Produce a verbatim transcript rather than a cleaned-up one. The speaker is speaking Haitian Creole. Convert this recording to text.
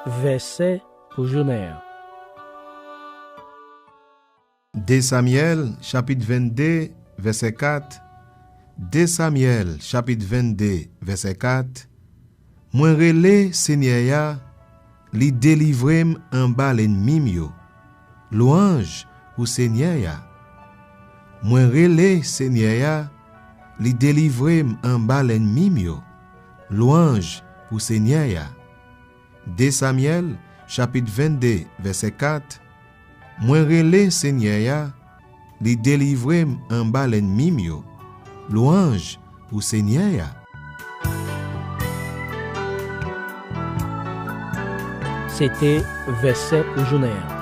Vèsè pou jounen an. De Samyèl, chapit vennde, vèsè kat. De Samyèl, chapit vennde, vèsè kat. Mwen rele Senyè a, li delivre m anba lènmi m yo. Lwanj pou Senyè a. Mwen rele Senyè a, li delivre m anba lènmi m yo. Lwanj pou Senyè a. De Samyèl, chapit vennde, vèsè kat. Mwen rele Senyè a, li delivre m anba lènmi m yo. Lwanj pou Senyè a. Se te vèsè pou jounen an.